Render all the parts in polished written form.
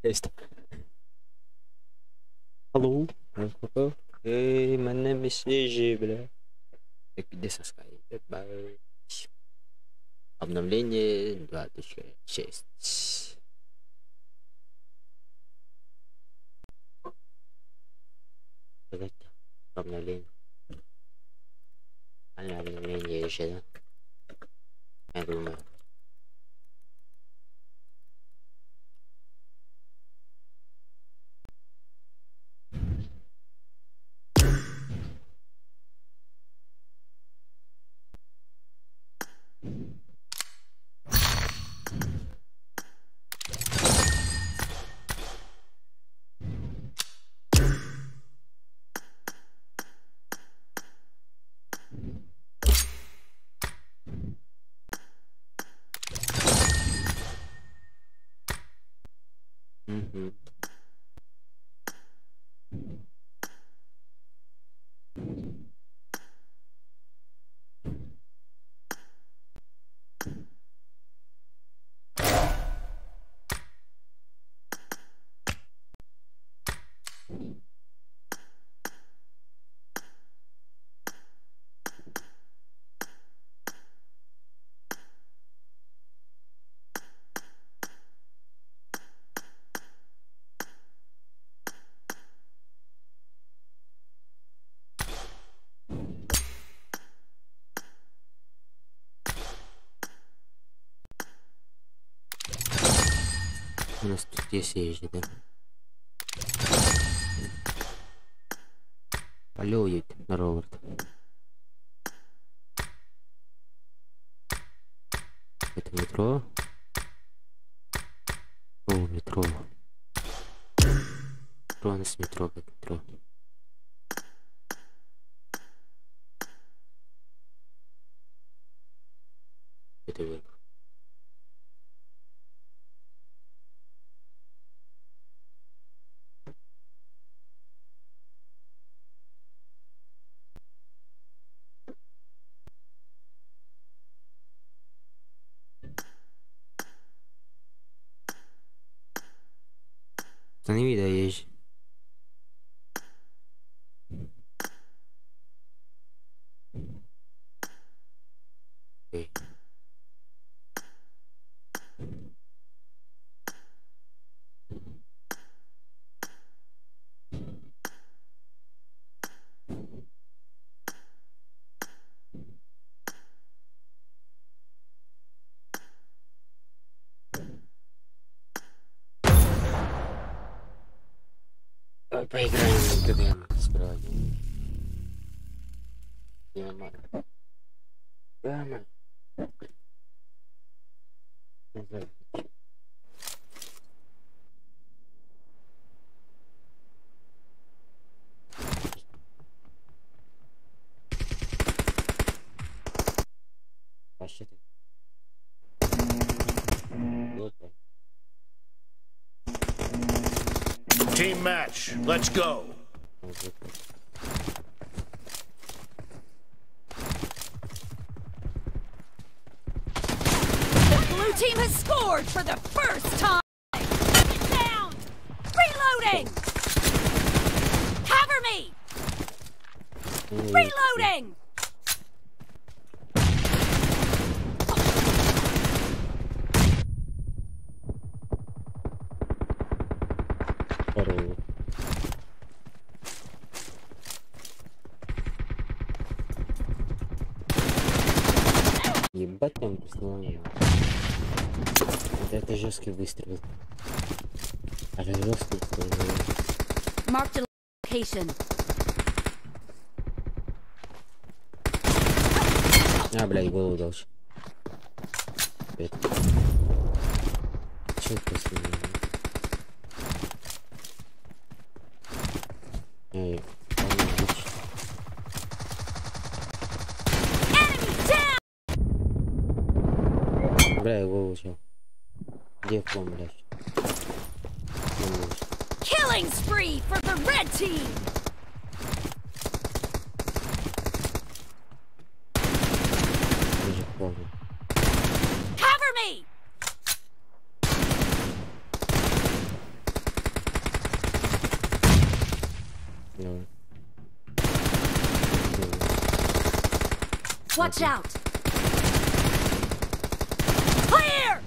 Тест. Hello. Hey, my name is AJ, бля. Так, где соска? Обновление 2.6. Обновление. Обновление еще, да? Я думаю. Угу. У нас тут есть езжи, да? Полюют на Роберт. Это метро. О, метро. Метро у нас метро, как метро. Это вверх. Останови, да, езжи. Окей. Поиграем в ГДМ сперва. Гамма. Team match, let's go. The blue team has scored for the first time. Get down! Reloading! Cover me! Reloading! Ебать там постановление. Вот это жесткий выстрел. Это жесткий выстрел. Marked a location. А, блядь, голову дал. Че это с ним? Эй, бля, его выучил. Где фон, блядь? Killing spree for the red team. Cover me. Watch out! Clear!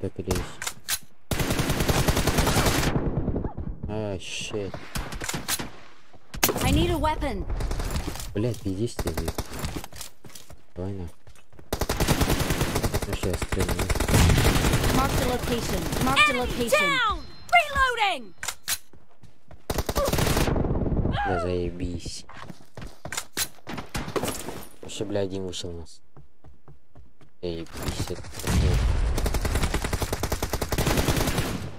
Доклеюсь. А, shit. I need a weapon. Блядь, пиздись ты. Давай на. Ну сейчас стрельну. Mark the location. Mark the location. Down! Reloading! Да заебись. Вообще, бля, один вышел у нас. Заебись, это.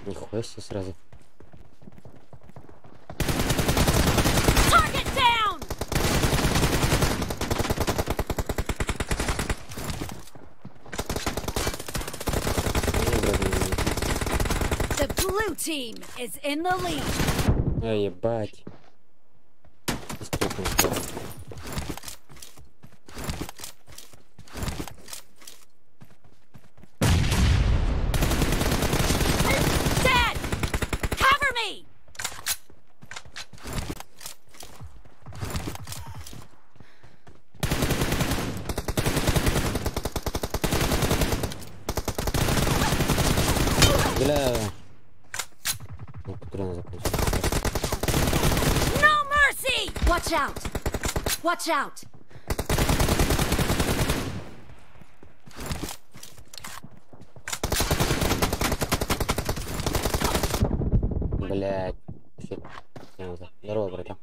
Нихуя себе сразу. Target down! Не, брат, не, не. The blue team is in the lead. А, ебать. Быстрее, Dead! Cover me! Бля. Ну, патроны закончились. No mercy! Watch out! Watch out! Блядь. Щит. Здорово, братан.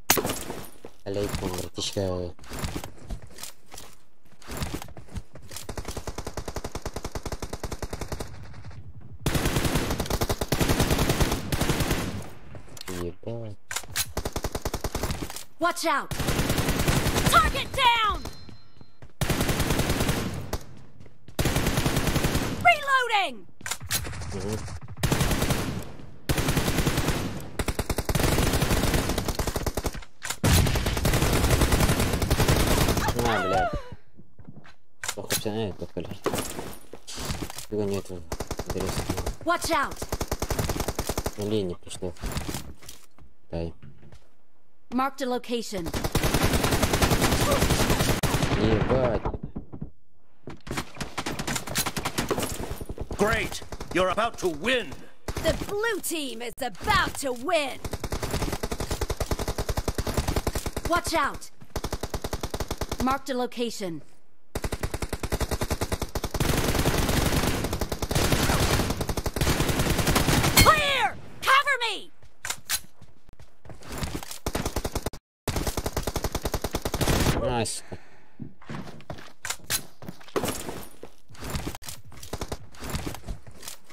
Алейкум, братишка. Ебать. Watch out! Target down! Reloading! Угу. На, блядь. Плохо пацаны, плохо ли. Его нету. Интересно. Watch out! Ну, лень не пришло. Дай. Marked a location. Ебать. Great! You're about to win! The blue team is about to win! Watch out! Marked a location. Clear! Cover me! Nice.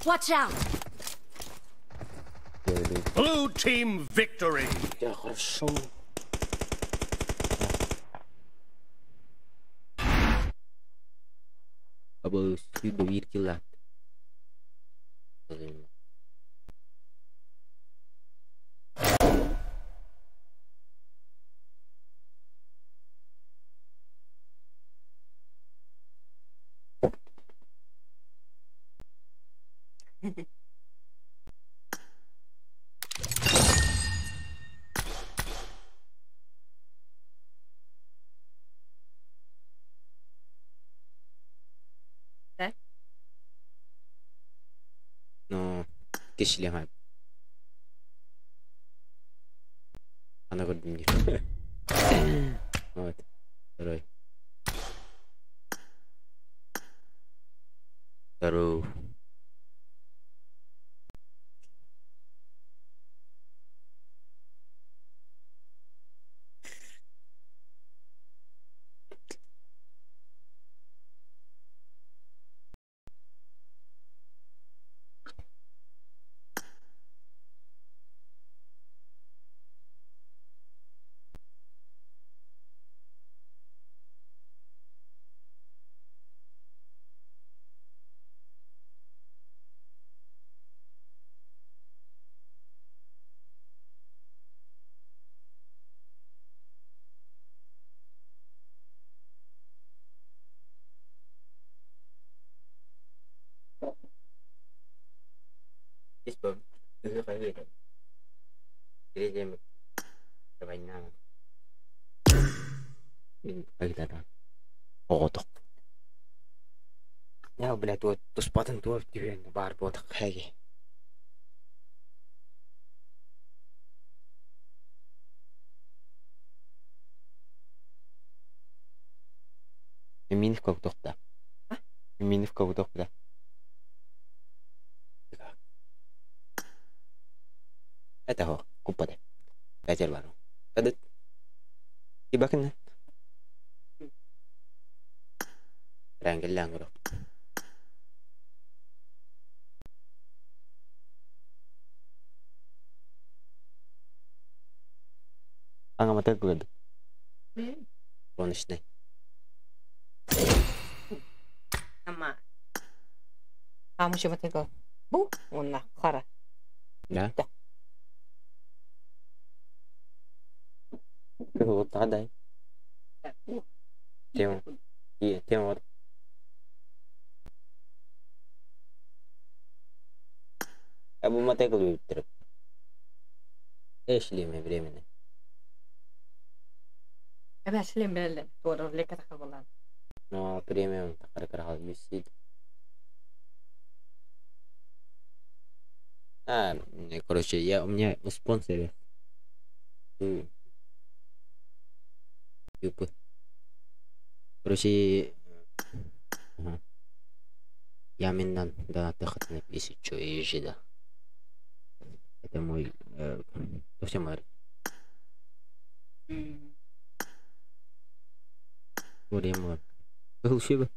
Watch out! Blue team victory! Я хорошо. Абы сүйді килат. Да? Ну, кешілем Ана көрдім. Вот. Второй. Здорово. Война. Я, блядь, вот туспатын туох түһэн баар буотах хэги. Миновка кутуохта. Миновка кутуохта. Это хо, куппате. Катер бару. Кадыт. Ибакын. Рангеллаангро. Аңамата көрдүк. Бонусный. Ама. Амуча батыга. Бу онна хара. Да? Да. Вот дай. Тема. И тема вот. Бу мотоцикл үттереп. Эшлеме временно. Эбэ шлем белле. Туора леката хабалан. Но премиум такар висит. А, короче, я у меня у спонсоре. Юпы. Короче, ага. Я миннан донат на 1000 и жида. Это мой совсем мой. Время. Глуши.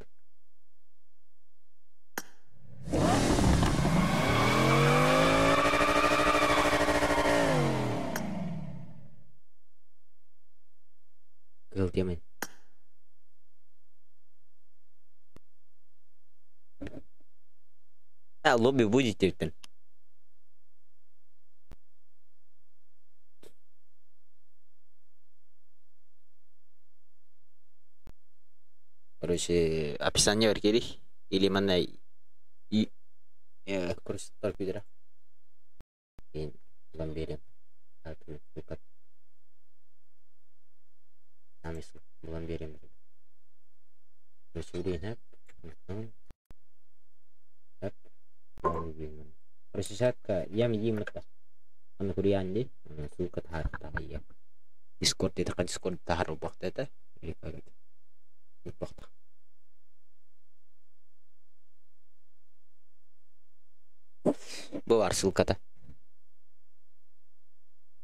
Кыл темы. А, лобби будете там? Короче, описание керек или мана и короче, торпедера. Мен булан берем. Булан берем. Короче, үрейін хәп. Короче, шатка ям йиммата. Аны курьянди, аны ссылка тахар тахайя. Дискорд деді, Дискорд тахар бақта это. Бақта. Бу бар ссылката.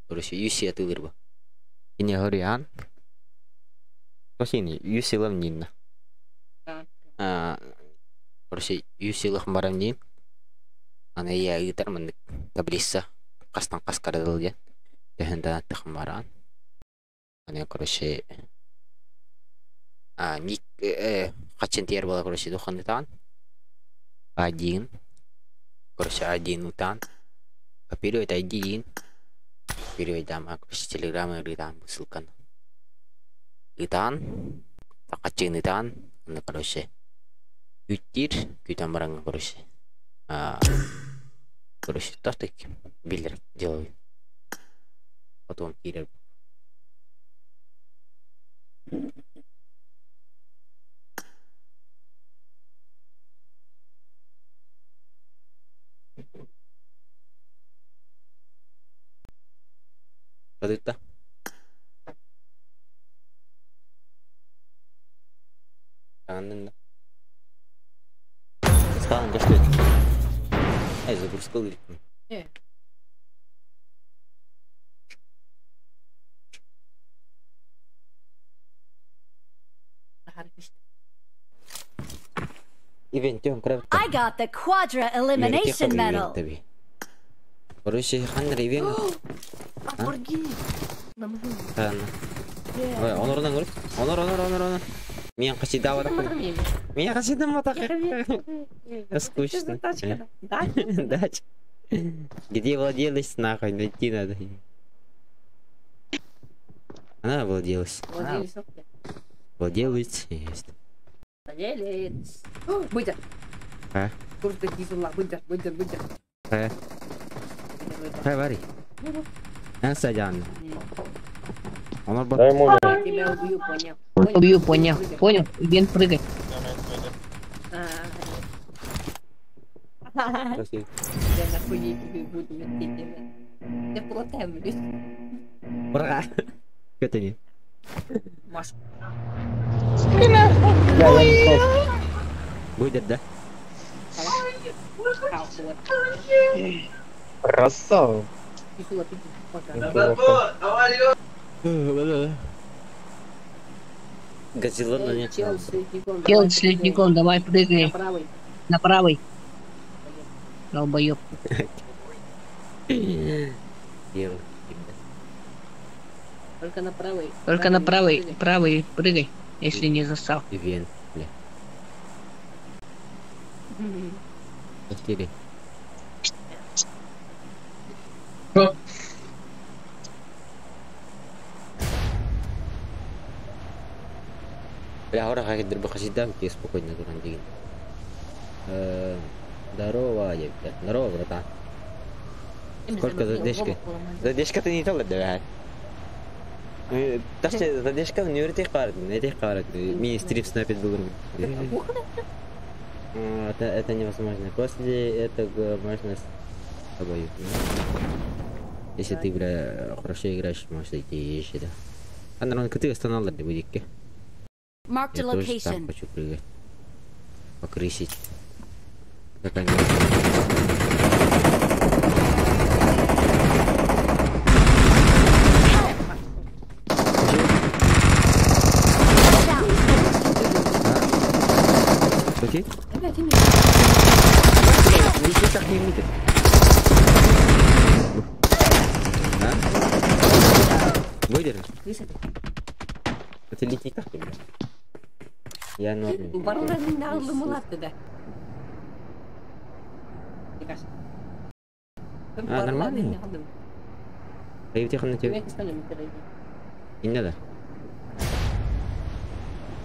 Короче, UC атылыр бу. Ине горян. Косини, UC лам нинна. А, короче, UC лах барам нин. Ана я ытар мындык таблица. Кастан каскарадыл ден. Төһөн тахым баран. Ана, короче, а, ник, качан тер була, короче, духанды тан. Один. Короче, один утан. Копировать один. Копировать дам, а, короче, телеграмма ритам ссылка. Итан. Такачин итан. Ну, короче. Күттир, күтан баранга, короче. А, короче, тостык билдер делаю. Потом кирер. Подытта. Аннында. Стан көстөт. Ай, загрузка керек. Э. Ивент крэп. I got the Quadra Elimination Medal. Короче, ханнер ивент. Ой, онордан көрүп. Онор, онор, онор, онор. Мен қашида барақ. Мен қашида матақ. Скучно. Дача. Где владелец, нахуй, найти надо. Она владелась. Владелец есть. Владелец. Быдя. А? Быдя, быдя, быдя. А? А, Вари. А, Садян. Дай ему. Я тебя убью, понял. Убью, понял. Понял? Ивент прыгай. Спасибо. Я нахуй я тебе буду мстить. Я протемлюсь. Браға. Көтені. Маш. Будет, да? Красава. Годзилла на нет. Чел с ледником. Чел с ледником, давай прыгай. На правый. На правый. Долбоёб. Только на правый. Только на правый, правый прыгай, если не застал. Ивент, бля. Четыре. Бля, ора хагидыр бу хасидам ки спокойно туран деген. Здорово, ебля. Здорово, братан. Сколько задержка? Задержка ты не тал, да? Ташча задержка не өртек карат, не тек карат. Ми стрип снайпер был. Это невозможно. После этого можно с тобой. Если ты, бля, хорошо играешь, можешь идти еще, да. А нормально, ты останавливать будет. Marked a Я тоже там location. хочу прыгать. Покрысить. Какая Окей? А? Выдержишь? Это летит так, блядь. Я норм. А, нормально? Не надо.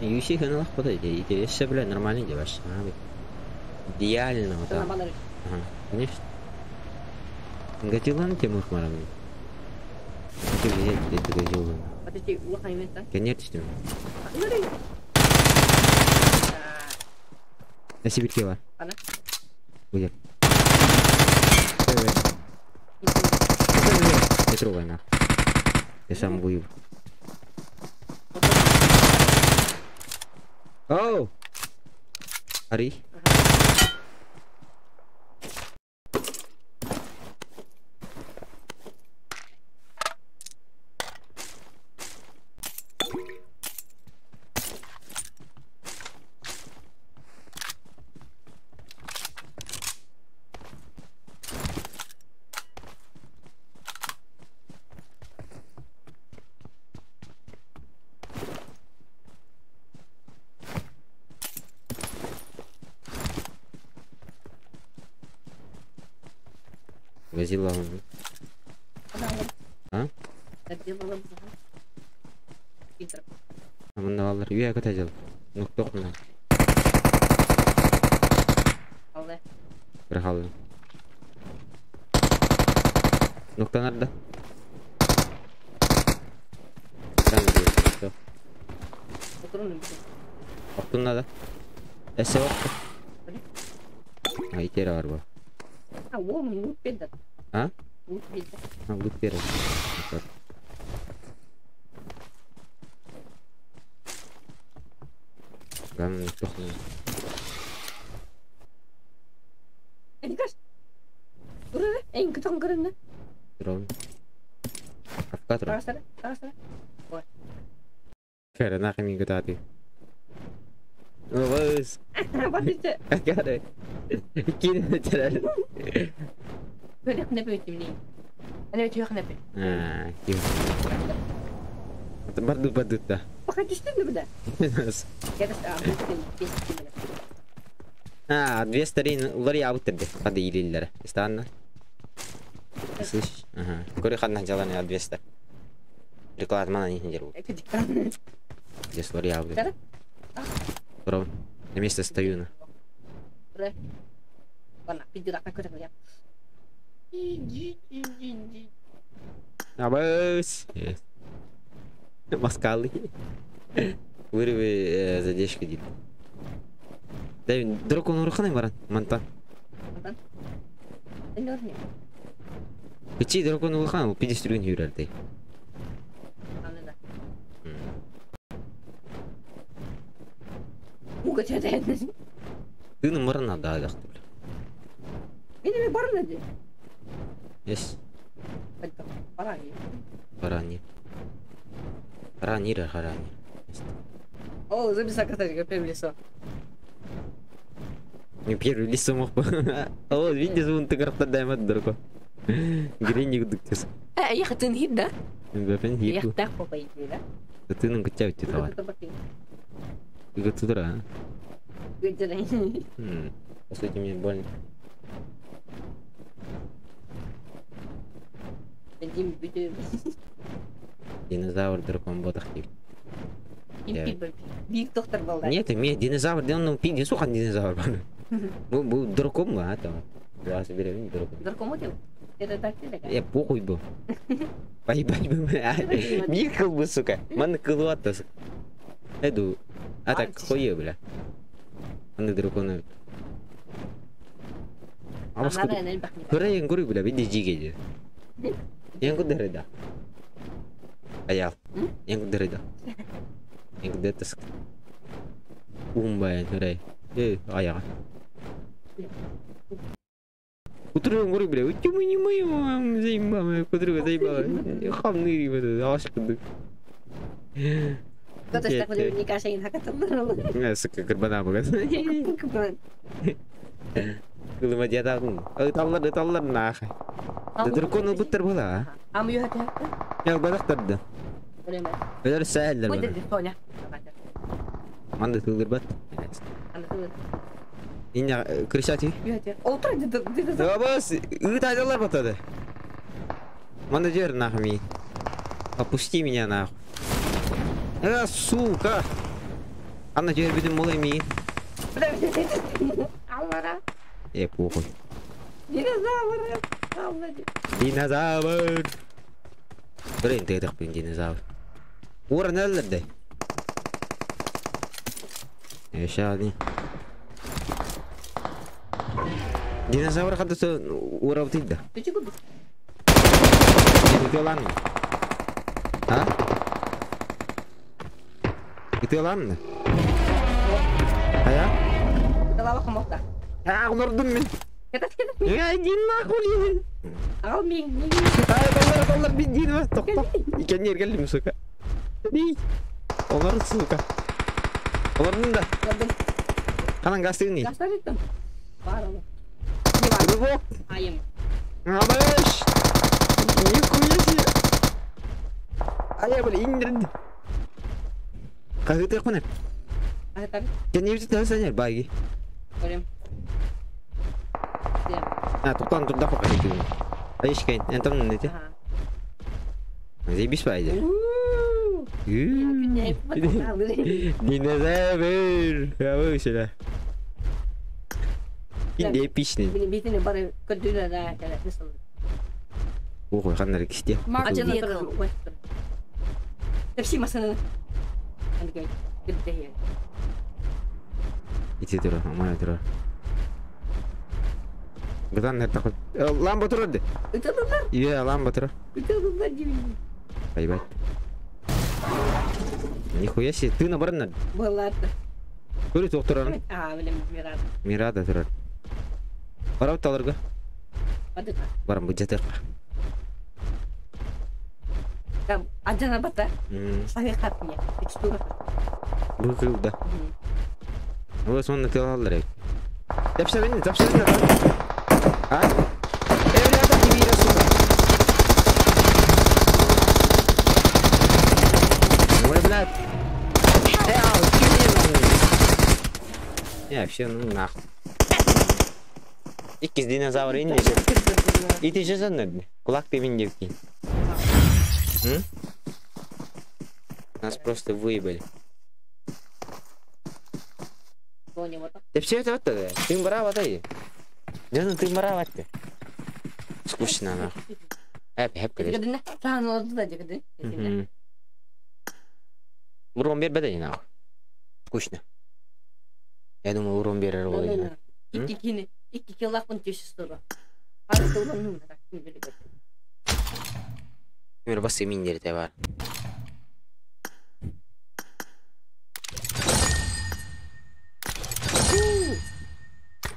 Юси хыналах подойди. Еще, бля, нормальный деваш. Идеально вот так. Ага, конечно. Годзиллан тем их марам. Хочу взять эту Годзиллу. Конечно. На Сибирьке бар. Где? Не трогай на. Я сам выебу. Оу! Ари. Годзилла. А? Амандалар. Үйе көтә жыл. Нүкте оқына. Бір қалды. Нүкте нарда. Оқтунна да. Әсе оқты. А, итері бар бұл. А? А, лут береді. Главное, тухну. Дрон. Авкатрон. Фера, нахуй мне гадаты. Выз. Гады. Кине терәл. А, ким. Барду баду да. А, две старины улар ябыттырды. Хады илилер. Странно. Слышишь? Ага. Көрі хадна жаланы адвеста. Реклама мана не деру. Здесь лар ябы. Здорово. На месте стою на. Абыс. Маскалы. Вырви задержка дейді. Да, дракон уруханы баран. Манта. Кычи дракон улахан, ол пиздец түргэн сүүрэр дии. Тыыным баран да бля. Yes. Барани. Харанир, харанир. О, записал карточка, первое лицо. Не первый лицо мог бы. О, видишь, вон ты карта даймат дорого. Гринник дыктес. А, я хотел хит, да? Бэпен Я хит. так попойти, да? Ты нам хотя бы титала. Ты туда, а? По сути, мне больно. Динозавр дракон ботах Нет, мне динозавр, да он пи, сука, динозавр. Бу бу дракон ба, там. Я соберу дракон. Дракон мотив? Это так ты такая? Я похуй был. Поебать бы. Михал бы, сука. Ман кылуатта, сука. Эду. А так, хуе, бля. Аны дракона. Көрәйен көрі, бля, бенде жиге. Ең күдері да. Аял. Ең күдері да. Ең күдері сука. Умбай, көрәй. Э, аяға. Кутурун көрі, бля. Өтті не мою, заебал, кутуру заебал. Хамны, бля, ашық кудук. Кто-то так не кашей на Сука, кырбана бугас. Кылыма диатагын. Ыталлар, ыталлар нахай. Да дракон буттар була. Ам юхат. Я балактарды. Белер сәллер. Будет Манды тылдыр бат. Инна крышати. Отыр где-то. Да бас, ыталлар батады. Манды жер нахуй. Опусти меня нахуй. Э, сука. Анна жер бүтүн молай ми. Аллара. Э, похуй. Динозавр. Динозавр. Блин, ты это блин, динозавр. Ура, неллерде. Еще один. Динозавр хадысы ура утыйды. Ты чего губишь? Ты ладно. А? Ты ладно? А я? Голова хомокта. А, олордум мен. Это Я иди нахуй. Ал мен. Ай, доллар, доллар, бин дин, тохто. Икеннер келдим, сука. Ний. Олар, сука. Олардың да. Канан гастыгын Гастар еттім. Бар олар. Рывок. Айым. Абаш. Нихуя себе. А я, бля, индирди. Как это хуне? Ата. Я не видел, санер баги. Көрем. А, тоқтан турда пока кетті. Айшкайн, энтон нете. Заебись по идее. Динозавр. Я вышел. Инде эпичный. Битini бары көдүлө да келе. Охой, ханнар кисте. Mark the vehicle. Тепси машина. Андгай. Гидде. Ити тура, амай тура. Гдан не такой. Ламба тура де. Үтәләр. Иә, ламба тура. Үтәләр дибин. Поебать. Нихуя себе, ты наоборот. Была. Көрі тоқтыран. А, блин, Мирада. Мирада тұрар. Барап талырға. Бадыка. Барам бұл жатыр. Там аджана бата. Савихат мне. Текстура. Бұл қылды. Ой, сонны тылалар. Тапса бені, тапса бені. А? Э, бля, там не вира, сука. Ой, блядь. Э, а, Не, вообще, ну нахуй. Иккиз динозавр инне же. Ити же занныр. Кулак тебин деп кейін. Нас просто выебали. Деп все это вот тогда. Ты браво ты. Да ну ты браво ты. Скучно нахуй. Эп, эп, конечно. Урон бер беде нахуй. Скучно. Я думаю, урон берер ол. Икки кини. Икки килахпын түс тура. Хары тылланным. Мир бас миндерте бар.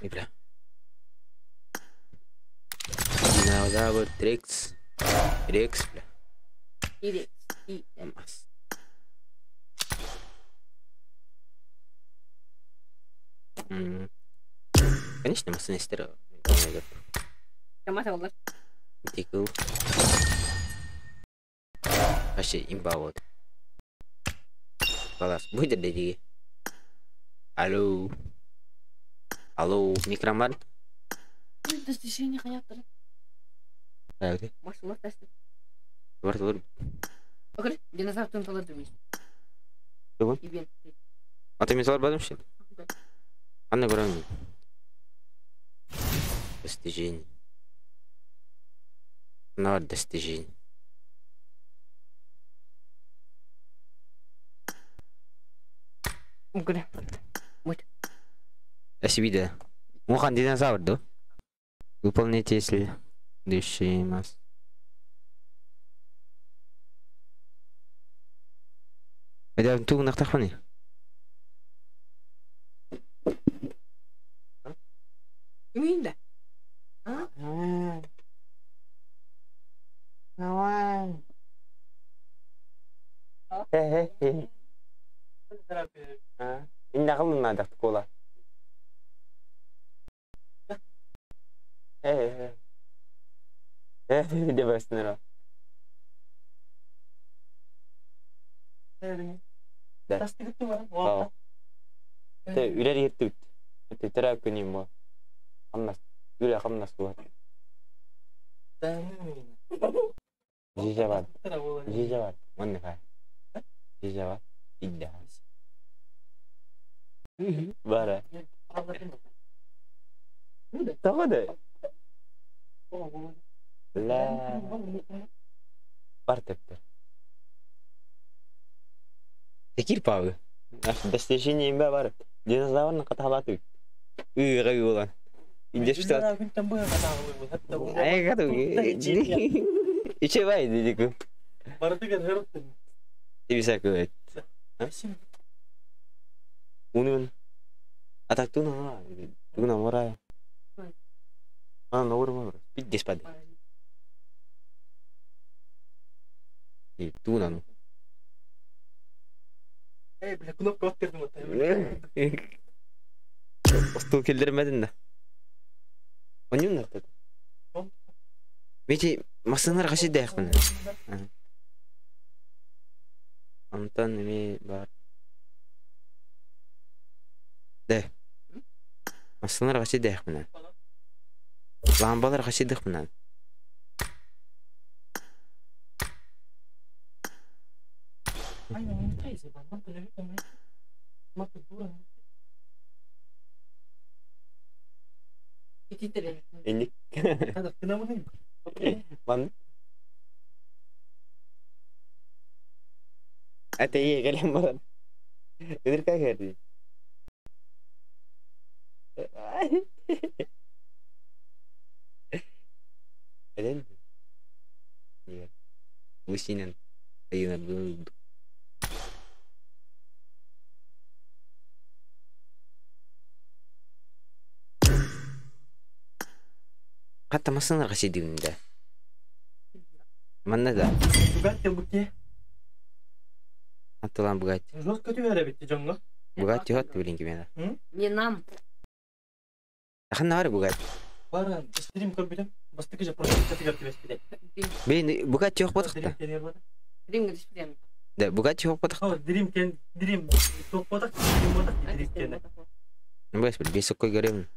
И бля. Динозавр Рекс. Рекс, бля. Рекс. И. Мас. Конечно, масын эстер. Камаса олар. Тикл. Вообще имба вот. Балас, будет дедиги. Алло. Алло, микрон бар? Достижение хаяттар. Haydi. Машалла тәсті. Бар, бар. Окей, динозавр тунталар демейс. Тугун? Ивент. Ата мен салар бадым ши. Аны көрөм. Достижение. На достижение. Окей. Спасибо. Мухан динозавр, да? Выполните, если следующий нас. Это тугун нахтахмани. Киминде? Инна кылына да кола. Э. Э, де баснера. Да. Аа. Те үлер ертүт. Те тера күнүм бо. Хамнас. Үле хамнас була. Жижа бар. Жижа бар. Манны хай. Жижа бар. Идда. Бара. Тоҕо да? Ла. Бар тептер. Текир пабы. Достижение имбе бар. Динозаврны каталаты. Ыга юлан. Индеш писат. Ай кату. Иче бай дедик. Тибиса көт. Унун. Атак туна. Туна мора. А, ну урма. Пиддес пад. И туна ну. Эй, бля, кнопка оттердим атайм. Остул келдирмедин да. Онюн нартат. Бети масынар каши даяқпын. Антон эми бар. Де. Масынар каши даяқпын. Ламбалар каши даяқпын. Инник. Ман. Ате ие кэлэн баран. Ыдырка кэрди. Эден. Ие. Лысинен. Айына был. Хатта масынар каши дибин да. Манна да. Бугатти букке. Аттылан Бугатти. Жестко түбәрә битте жоңго. Бугатти хат билин кимена. Не нам. Ханна бар Бугатти. Бара, стрим көрбүтөм. Бастыкы же просто категория түбәс бите. Бин Бугатти yok бодох та. Римге түшпүдем. Да, Бугатти yok бодох. О, Дрим кен, Дрим топ бодох, Дрим бодох, Дрим кен. Бэс бил бесок кой көрөм.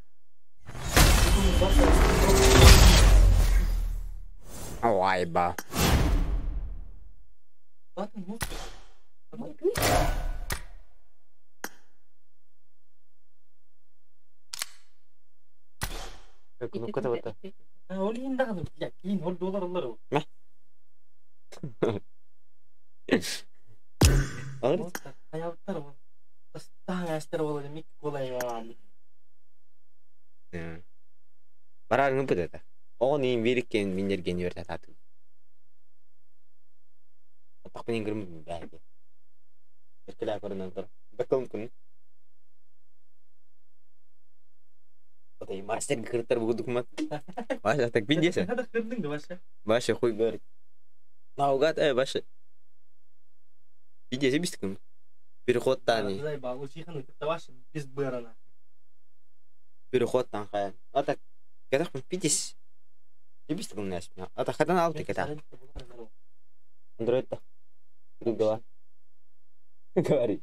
Ой ба. Батын бу. Кнопка табата. Ол иин дагы, я, кийин ол доллар алар ол. Алыр. Хаябыттар ол. Тастаң астер ол мик колай. Бараарыҥ быдата. Оҕон иин биир иккиэн миннэргэн үөртатаатым. Атахпын иҥгирим бээги. Эркилээ көрүнэн тұр. Бэккэлин Отой мастер кыртар бу документ. Вася, так пиндесе. Хада кырдың да Вася. Вася хуй говорит. Наугад, Вася. Пиндесе бистикин. Переход тани. Заебал, учиханы кытта Вася без бырана. Переход тан хая. А так, когда пиндес. Бистикин нас. А так хадан алты кета. Андроид та. Гугла. Говори.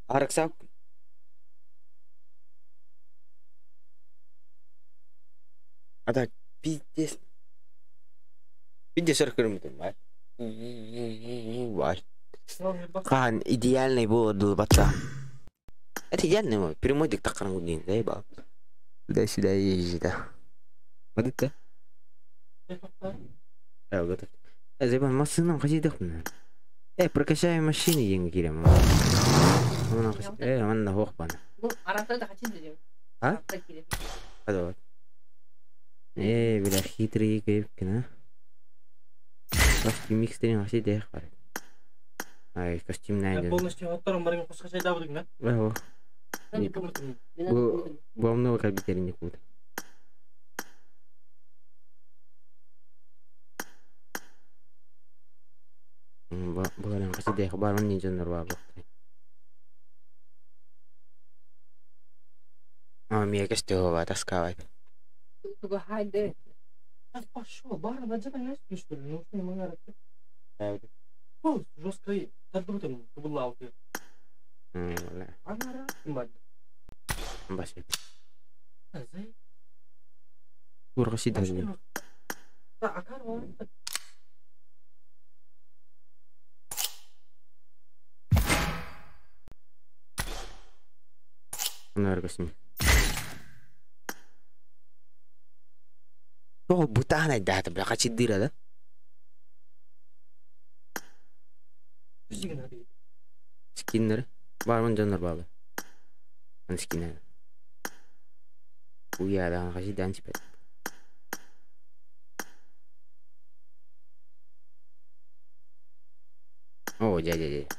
Араксап. А так, пиздец. Пиздец, 40 километров. Кан идеальный был батта. Это идеальный мой. Прямой диктор день, заебал. Туда-сюда езжи, да. Вот это. Готов. Заебал, машина, ходи дохну. Прокачай машины деньги кирем. Манна хоқ бана. Ну, арасында да хотим дедим. А? Hadi бля, хитрый кепкин, а? Костюм микстерин вообще дех бар. Ай, костюм найден. Полностью оттором барин косқа чайда будың, да? Бу. Бу много кабитерин не кут. Буларын касы дех бар, он не жонор бар бу. А, мне кажется, таскавать. Туга хайде. Пошел, бар, на джета не что ли? Ну, что не могу. О, жестко, тардыбытым, кыбыллау. Анара, мать. Басып. Ургасы даже. Акар Наргасым. О, бутана дата, бля, хочу дыра, да? Скиннер. Бар мын жонор балы. Ан скиннер. Уя, да, хочу дан теперь. О, дядя, дядя.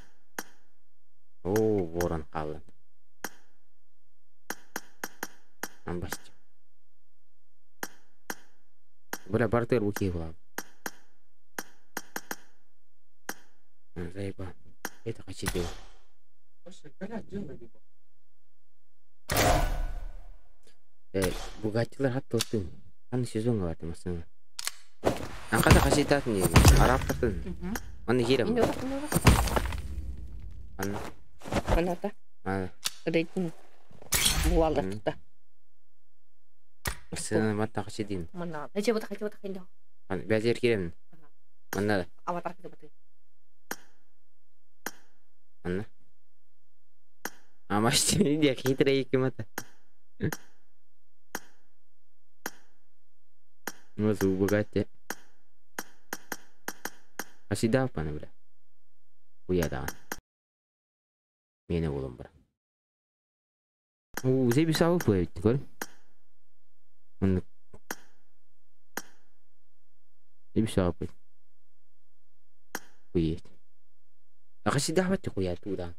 О, ворон қалды. Амбасти. Бля, бартер руки была. Заеба. Это хочу делать. Бугаттилар хатта отын. Аны сезон бар масына. Анката хаситат не. Арап татын. Аны хирем. Аны. Аната. А. Рейтинг. Буалда тутта. Масына матта хасидин. Мана. Эче бата хачы бата хинда. Аны бәзер кирем. Манна. Аватар киде бата. Анна. А машина де хитрый кемата. Ну, Бугатти. Асида пана, бля. Уя да. Мені болом бар. Уу, зеби сабы бу көр. Мында. Зеби сабы. Кует. Акасида бат куя туда.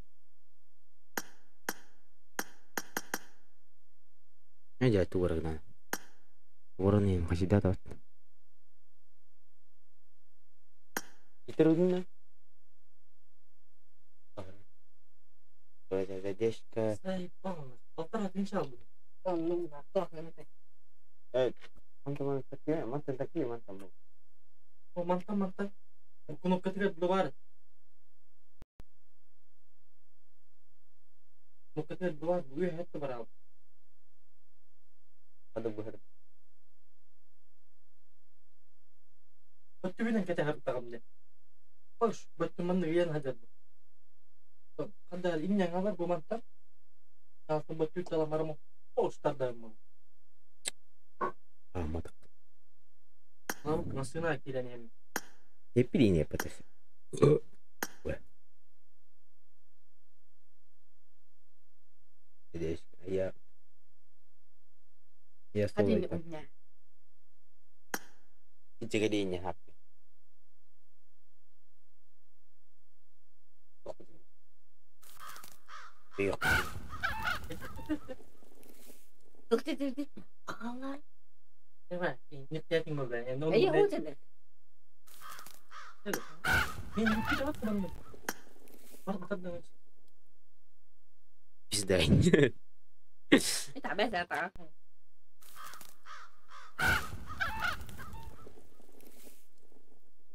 Эжа тугарагна. Воронин хасида тат. Итерудна. Задержка. Заебал, полтора тысячи алды. Ну, на то, на Мантан такие, мантан такие, мантан. О, мантан, мантан. Кнопка три бар. Кнопка три бар, буй хэтте бар. Hadi bu herif. Бөттүбүнэн кете хартагым де. Хош, бөттү манны уян хажар. Канда инняңалар бу мантан. Талтын бөттү таламарым. Хош тардым. Алмадык. Нам насына киленем. Hep bileyim yapatır. Я Один соло у меня. Иджигалине хаппи. Ты ты ты. Ала. Эй, Эй, вот Пизда. Это обязательно так.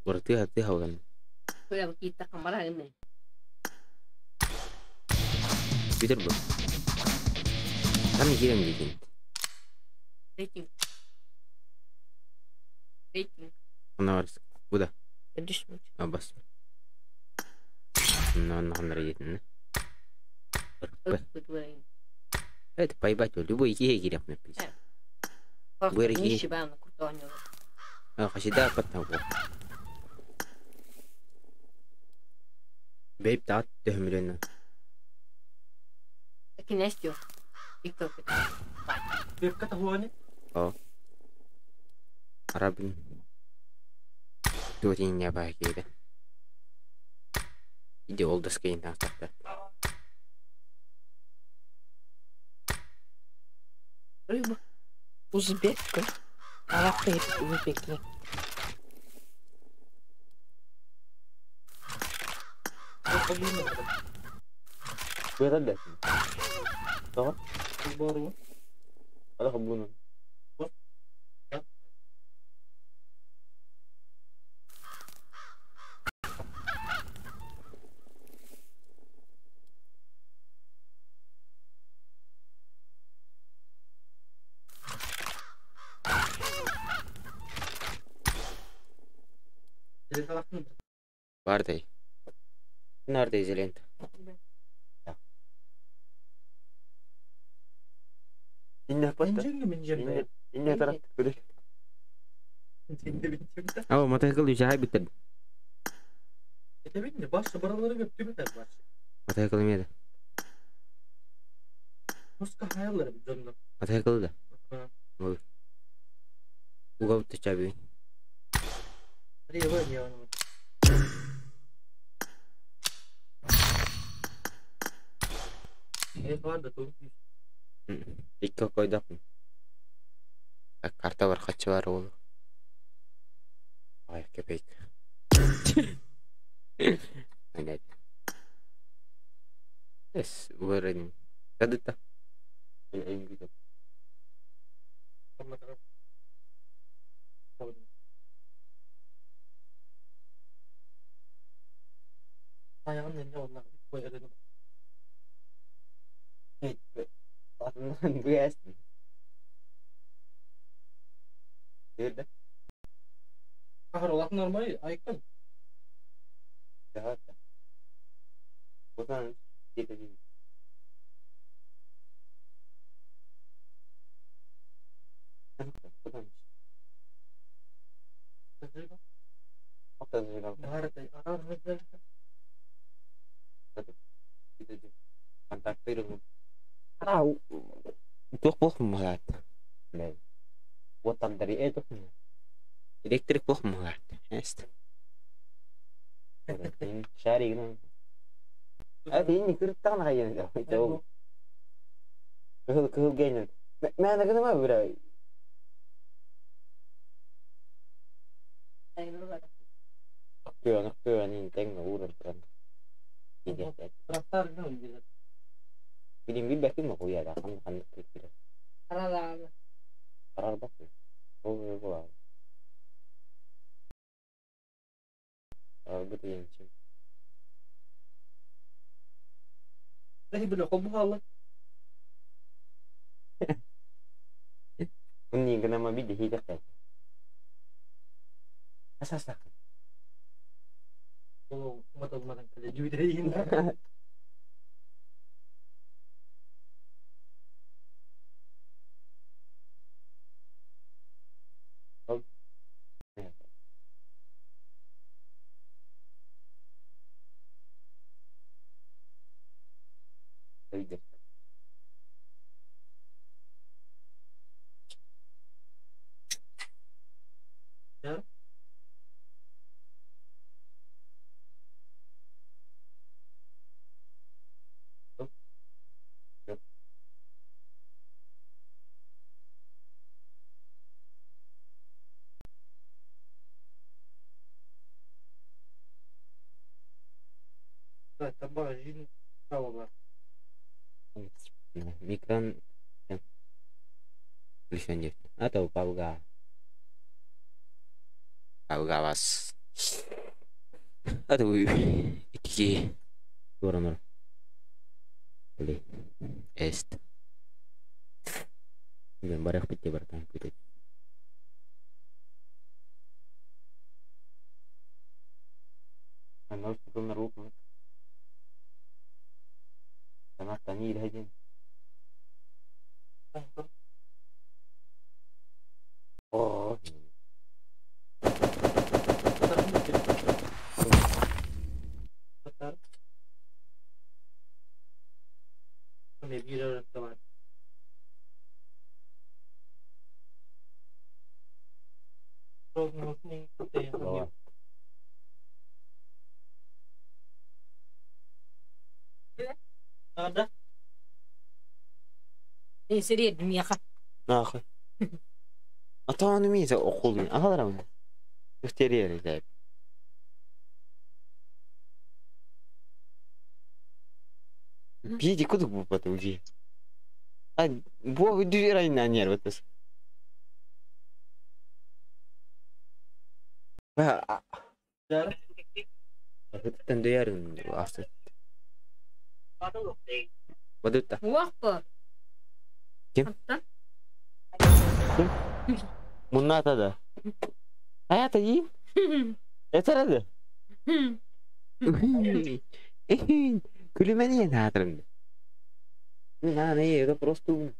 ورتيها تيها وغني. Куда какие-то камараны. Питер был. Там не кирем дедин. Рейтинг. Рейтинг. Она варс. Куда? Подожди. А бас. Ну, на рейтинг. Это поебать, любой егерь написано. Вырги. А, хасида потом. Бейп таат төһүмүлөнө. Кинестю. Виктор. Арабин. Туотин я баакеде. Иди олдас кейин таастахта. Рыба. Узбекка. Арапы узбеки. Быра да. Ала хабуна. Бардай. Нардай зелент. Инне тарат күле. Ау, мотоцикл үчәһә биттер. Başta buraları götü biter baş. Мотоцикл эмеде. Muska hayalleri bir döndüm. Мотоцикл да. Уга бутта чаби. Hadi var ya onu. Ne var da doğru. Икки койдак. Карта бар, качы бар ол. Ай, кепейк. Понятно. Эс, уверен. Кадыта. Ayağın ne onlar koyarım. Bu ясно. Nerede? Kahır olan normal ayıkın. Да. Buradan gidelim. Buradan. Туох муһаат. Уотандари э туох Электрик буох муһаат. Эст. Шаригин. А тиини кырыттаҕын хайан. Кыһыл кыһыл генен. Мээнэ гыныма бирэ. Кыаны кыаны тэҥ ууран туран. Билин билбэккин ма куйаада ханна ханнык киирэр. Аралааны. Арарбакпын. Ол буолар. Арарбыт диэн Унни гынама биде хидэхтэй. Асасак. Микрон включен. А то палга. Палга вас. А то ики Воронор. Блин. Эст. Мен барах битте бартан күтет. Анау стыкылнар упмут. Санаттан иирһэдин. Оо. Нахуй. А то он умеет окулын. Ага, Gösteriyor zaten. Биди кудук бу бата уди. А бу дүйер айна нер батас. Ба. Хыттан дүйерин асты. Бадытта. Уақпы. Ким? Ким? Мунната да. Hayata yiyeyim. Yeter hadi. Күлүмени наатырым. На, не, это просто.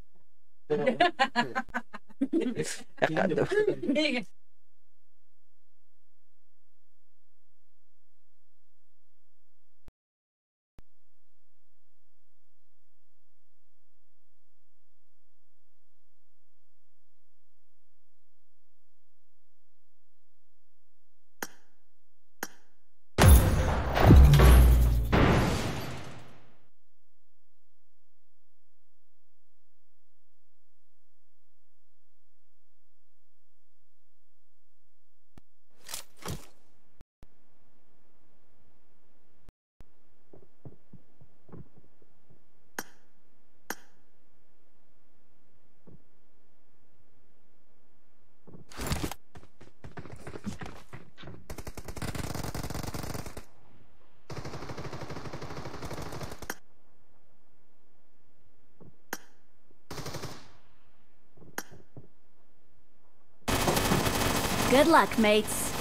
Good luck, mates.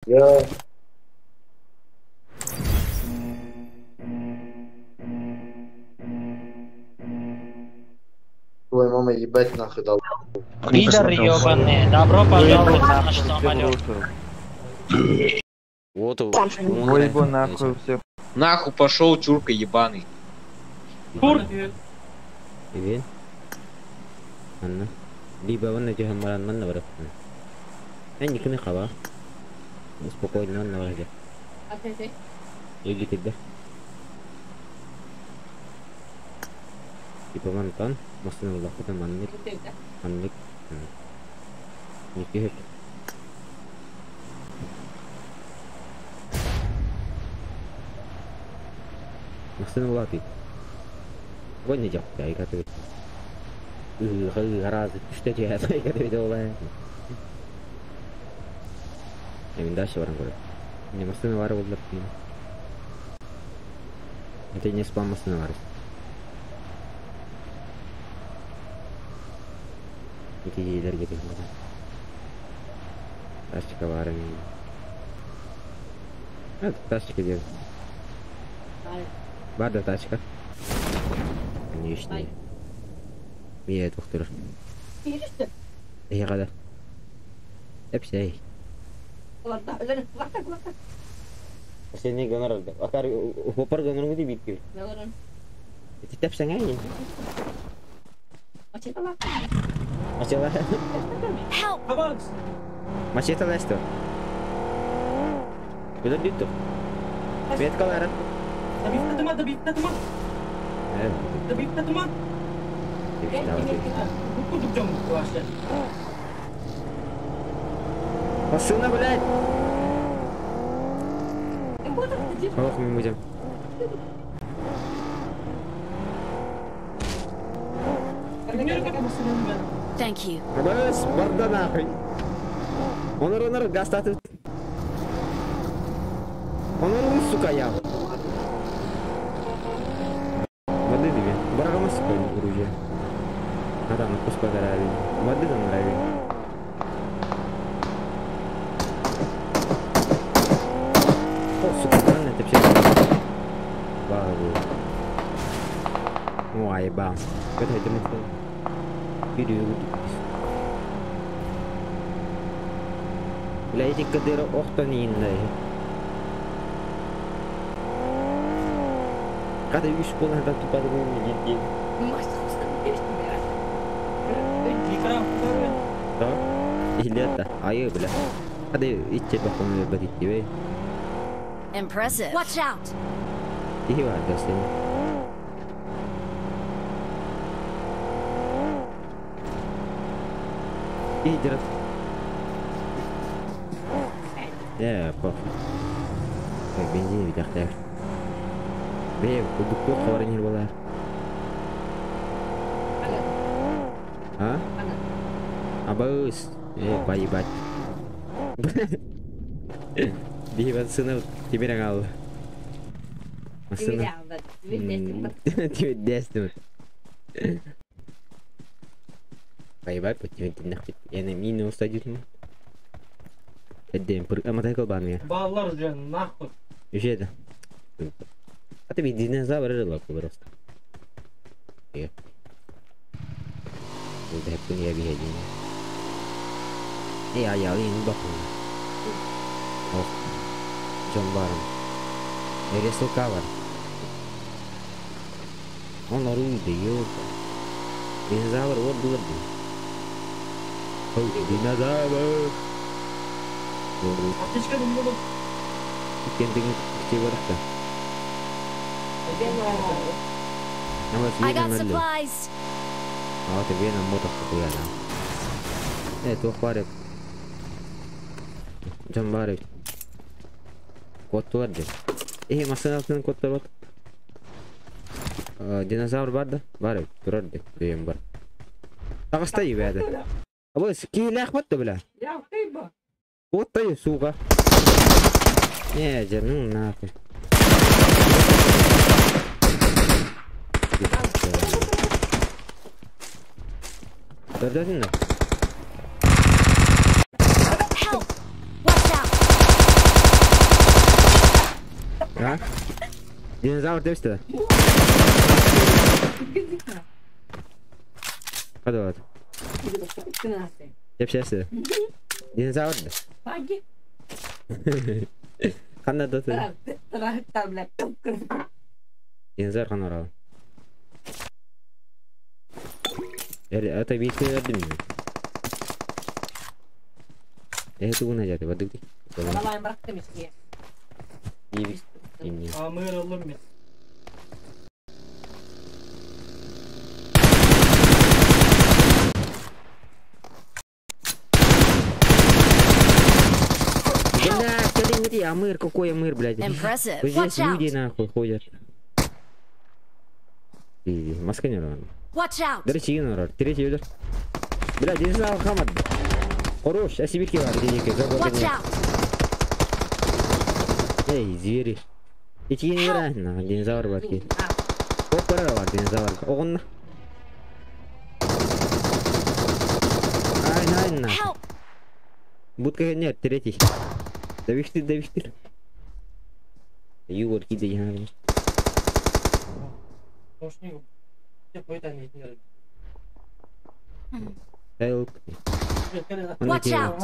Yeah. Твой мама ебать нахуй дал. Пидоры ебаные, добро пожаловать на наш самолет. Вот Ой, нахуй всех. Нахуй пошел, чурка ебаный. Кур. Ивен. Анна. Либо он на тебя маран на враг. Я никогда не хава. Спокойно на враге. Иди тебя. Типа вон там, машина лохота манник. Манник. Никаких. Машина лапит. Вот не делай, я готовит. Разы, что тебе я готовит, Я дальше баран көрө. Не машина бар болдур. Это не спам машина бар. Эти жерлер кетет. Тачка бар. Это тачка где? Бар да тачка. Конечно. Мия доктор. Эй, када. Эпсей. Sini gönör oldu. Akar hopar gönör gibi bitti. Tetap sengaja. Masih Help! Masih telah itu. Udah gitu. Lihat kalau ada. Добивка добивка тума. Добивка тума. Посына, блядь! Ох, мы будем. Thank you. Бэс, барда нахуй. Онор, онор, газ татып. Онор, сука, я. Воды тебе. Барагама, сука, оружие. А там, пускай нравится. Воды там нравится. О, сука, правильно, это все. Багу. Ой, бам. Это это мы Бля, эти кадыры охтон ииннэ. Когда үш болан да тупады мен Да? Илета, айы бля. Hadi itçe bakalım bir gibi. Impressive. Watch out. İyi var da senin. İyi direkt. Ya, похуй. Так, бензин bir dakika. Бе, кудук хабарын болар. А? Абыс. Э, поебать. Бейбат сына темир ал. Машина. Тебе дестим. Поебать, по тебе нахуй. Я на мину устадит. Эдем, а мотоцикл бан Баллар уже нахуй. Еще это. А ты ведь динозавр рыла просто. Я. Это я бегаю. Эй, а я не бахну. Ох. Джон Барон. Эресл кавер. Он орудие, ёлка. Динозавр, вот было бы. Динозавр. Аптечка не буду. Кентиң кичи баракта. I got supplies. А ты вена мотор хуяна. Э, туох бар. Жан бар. Кот бар де. Э, машинасының коттар бар. Динозавр бар да? Бар, турар де. Деген бар. Тагыста ебәді. Абы, кейләх батты бля. Я хыба. Вот ты, сука. Не, ну нахуй. Дөрдөсүн да? Help! Watch out! А? Динозавр депсти да? Hadi hadi. Депсesi. Динозавр да. Паги. Кандай да? Динозавр кана орал. Это бейсин вердим. Это уна жаты бадык. Амыр алым мен. Бля, смотри, Амыр, какой Амыр, блядь. Impressive. Вот здесь Watch люди out. нахуй ходят. Маска не рано. Watch out. Дөрчи норар. Третий удар. Бля, динозавр хамад. Хорош, а себе бар денег. Watch out. Эй, звери. Ичи не рано, динозавр бар ки. Опара бар динозавр. Огонна. Ай, най, на. Help! Будка нет, третий. Давиштир, давиштир. Югор киде яна. Help. Watch out!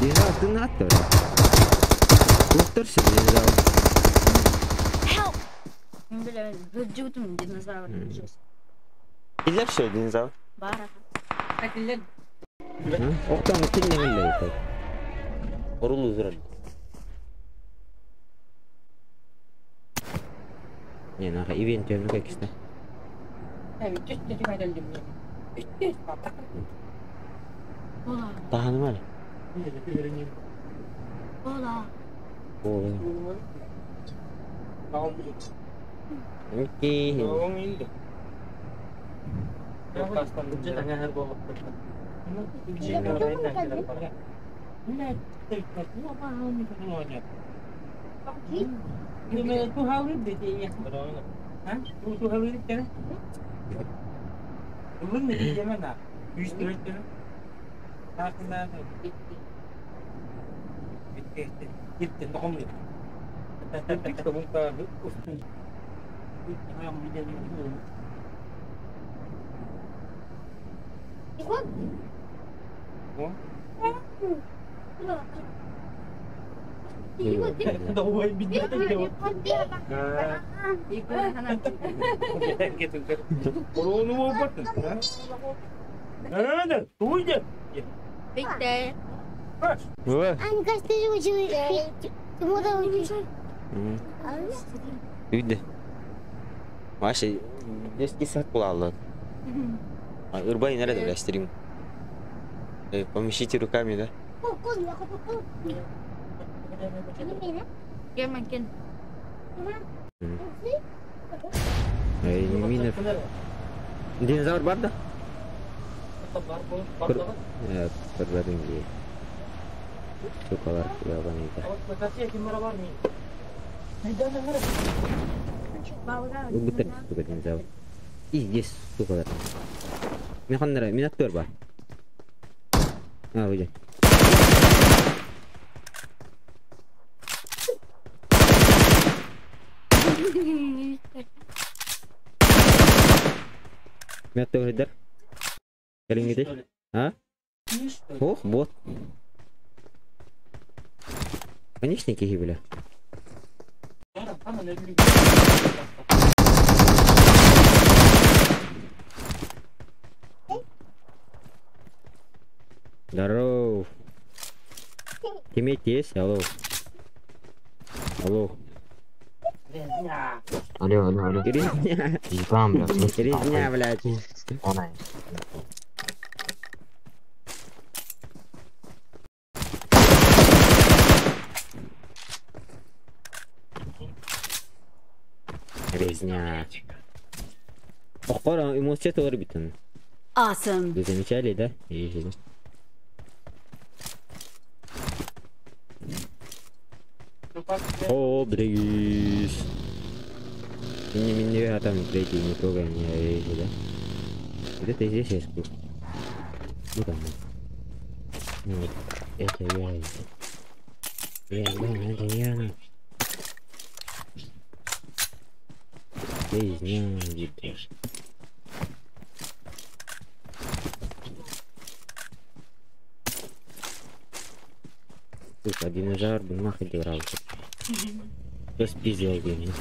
Динозавр, ты надо, бля. Уктыршы, динозавр. Help! Бля, выджутым динозавр. Киллер что, динозавр? Бара. Октан киллер. Орулу зурад. Не, нахуй, ивент ну как кисте. Таһаным әле. Ола. Окей. Үйде. Маша, детский сад була Ырбай nerede birleştireyim? Помещите руками, да? Эй, мина. Динозавр бар да? Көрбөдүм дии. Сукалар ябаныйда. Убытыр, сука, динозавр. И здесь, сука. Мен мен актер бар. А, выйди. Мен актер Кэлиҥҥитий? А? Ох, бот. Конечно, киһи бля. Здоров. Тиммейт есть? Алло. Алло. Алло, алло, алло. Резня. Ебан, бля, в смысле? Резня, блядь. Она. Резня. Охора, ему все тоже битен. Awesome. Вы замечали, да? И О, бригис. Не, меня а там третий, не трогай меня, я да? Где-то здесь я сплю. Ну там. Нет, это я. Я, да, это я. Резня, где-то. Сука, динозавр бы нахуй играл. Кто спиздил меня?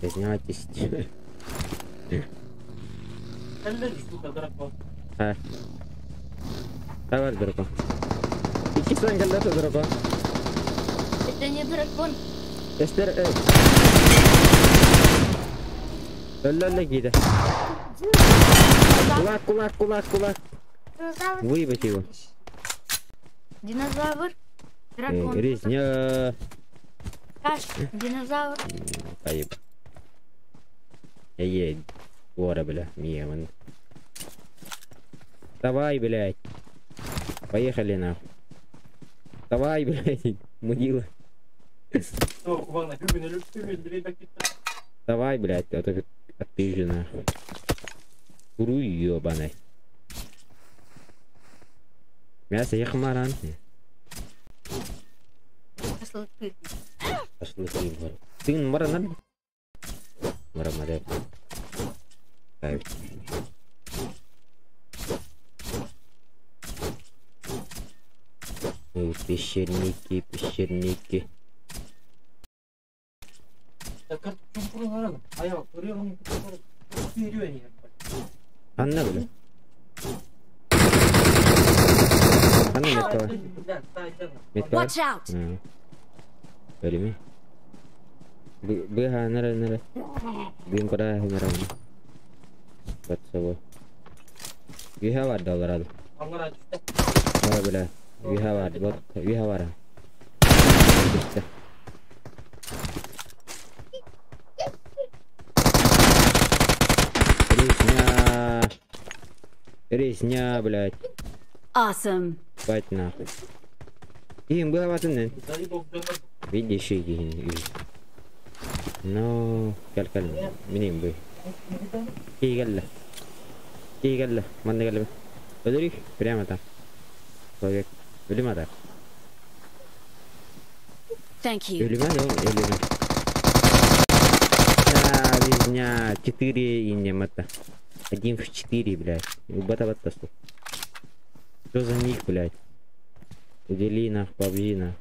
Признавайтесь. А. Давай, дракон. Иди с вами, дракон. Это не дракон. Эстер, Ля-ля-ля, гида. Кулак, кулак, кулак, кулак. Выебать его. Динозавр. Дракон. Резня. Каш, динозавр. Поеб. Эй, гора, бля, мемон. Давай, блядь. Поехали нахуй. Давай, блядь, мудила. Давай, блядь, а то ты же нахуй. Куру ёбаный. Мясо яхмаран. Шашлыки. Ты маранан? Марамаде. Так. Пещерники, пещерники. Анна, бля. Анна, метка. Метка. Watch out. Öyle mi? Быһа, нара. Бин куда нара. Под собой. Үһэ бар доллар. Аңгара түстэ. Ара бля. Үһэ бар. Вот үһэ бар. Түстэ. Резня. Резня, блядь. Awesome. Бать нахуй. Им было ватынын. Дайы богдонор. Видишь, и Ну, кел кел. Минем бу. Кигелле. Кигелле. Манна келле. Öldürük. Прямо там. Человек. Ölüm atar. Thank you. Ölüme ne oğlum? Ölüme. Да, резня. 4 инем это. 1 в 4, блядь. Бата бата Что за ник, блядь? Удели нах, PUBG нах.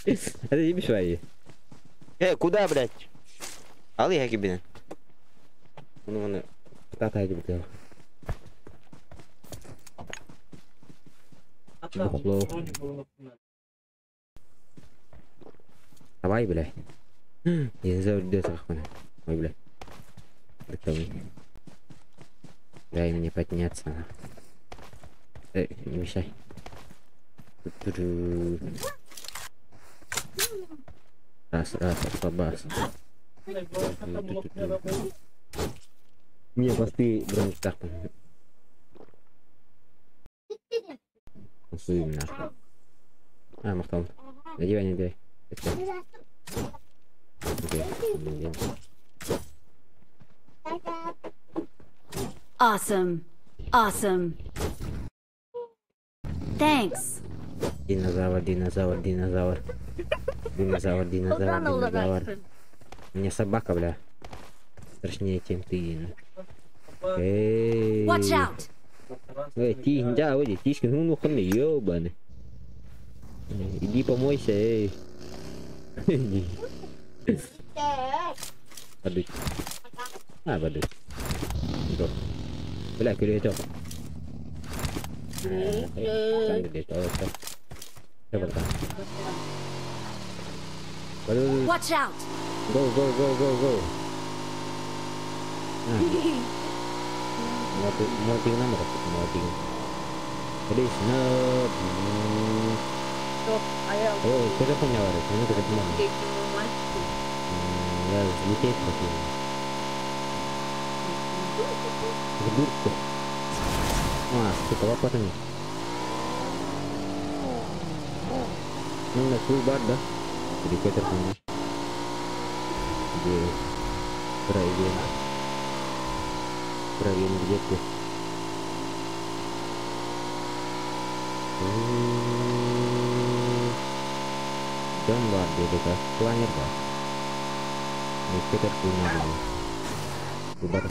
Это не мешай. Куда, блядь? Ал я кибин. Ну, вон, тата иди, блядь. Бухло. Давай, блядь. Динозавр идет, охуенно. Ой, блядь. Дай мне подняться. Эй, не мешай. Раз, раз, слабас. Мне посты бронетах. Суем нахуй. А, махтал. Надевай, не дай. Окей. Awesome. Awesome. Thanks. Динозавр, динозавр, динозавр. Динозавр, динозавр, динозавр. Мне собака, бля. Страшнее, чем ты. Эй. Watch out. Эй, тихо, да, выйди, тишка, ну, ну, хуй, ёбаный. Иди помойся, эй. Иди. Подуть. А, подуть. Бля, күлүөтө. Watch out. Go, go, go, go, go. Moting number, moting. Krishna. Ой, куда хуйня варит? Ну, куда хуйня? Я взлететь хотел. В дырку. А, сука, лопатами. Ну, на свой бар, да? Или какой-то хуйня. Где? Проверим. Проверим, где ты. Дом бар, где как? Планер бар. Какой-то хуйня был. Бар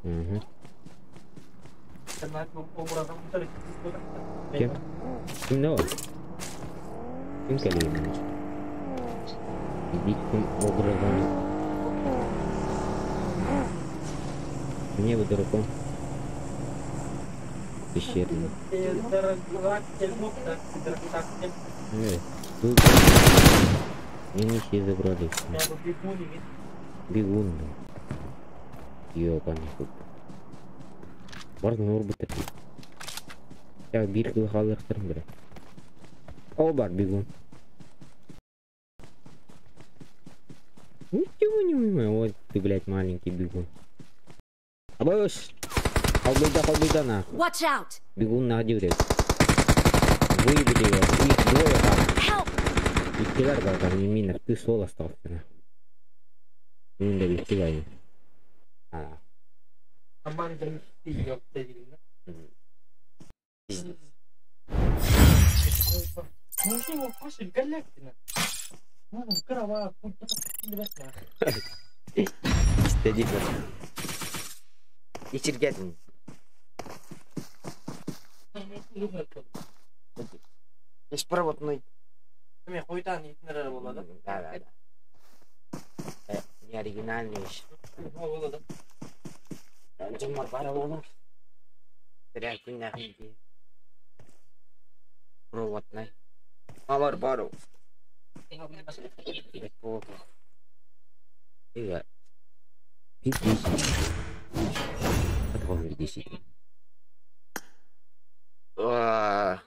Угу. Кем? Ким не Ким келейин? Диким образом. Мне бы дураком. Пещерный. Не все забрали. Бегун. Ёбаный хуй. Бардын орбитер. Я бир кыл халыктырым бля. О, бар бегун. Ничего не понимаю. Вот ты, блядь, маленький бегун. Абыш! Халбыда, халбыда на. Watch out. Бегун на дюрек. Выебли его. Их двое там. Help. Иккилер бар там, не мина. Ты сол остался на. Ну, да, бихтилай. А. İstedik. İçirgedin. Беспроводной. Да, да, да. Не оригинальный еще. Дьоммор бара оҕолор. Тэрэ күннээх Проводной. Алар бар. Iya. Видишь. Такого видишь. Уа.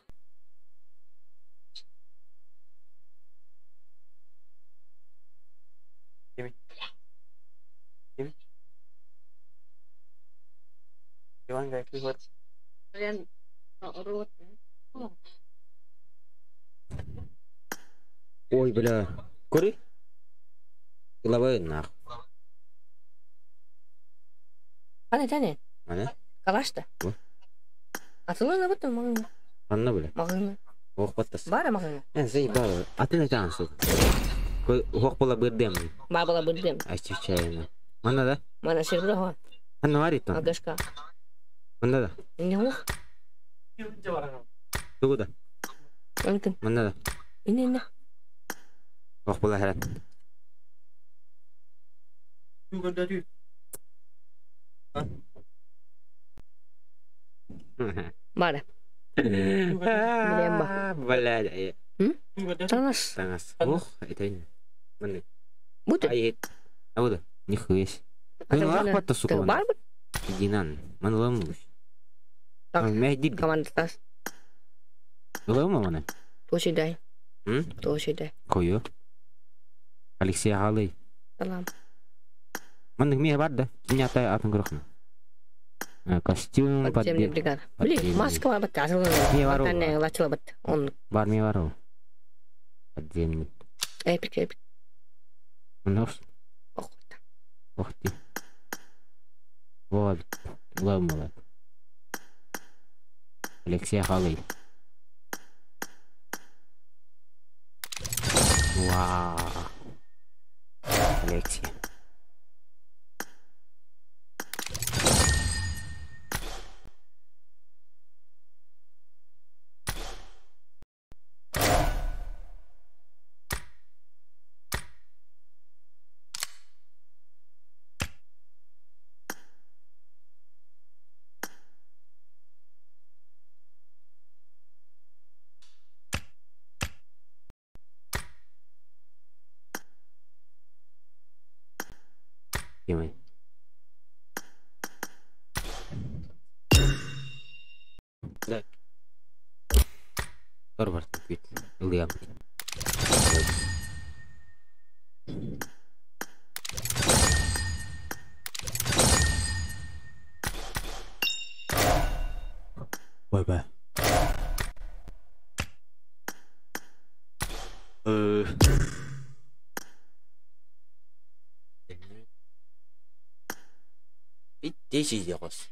Kim? Иван Гайкли Kalian urut. Ой, бля. Кури? Головой нах. Ана тәне. Ана? Калашта. Бу. Атылы бутты маңына. Анна, бля. Маңына. Ох, баттас. Бара маңына. Э, заебало. А ты на танцу. Ох, была бырдем. Бабала бырдем. Ощущаю. Манна, да? Мана сербро. Анна варит там. Агашка. Манна, да? Не ух. Тугу да? Онтун. Манна, да? Ине, ине. Ох, была херат. Бара. Бля. Танас. Танас. Ох, это не. Манна. Будет? Ай, а вот, нихуя себе. Ну, ах, сука. Бар Иди на, ман ломуш. Так, Мехди. команда тас. Лома мана. Тоже дай. М? Тоже дай. Кою. Алексей Халый. Салам. Ман ми бар да. Кинята атын көрөхнө. Костюм Подземный бригада. Блин, маска бар бат. Не бар ол. Тане лачыла бат. Он. Бар ми бар ол. Подземный. Эпик, эпик. Ну. Ох. Ох ты. Вот. Ломала. Алексей Халый. Вау. Алексей. Кемай. Да. Торбар күт. Ылыям. Бай-бай. И 10 дегос.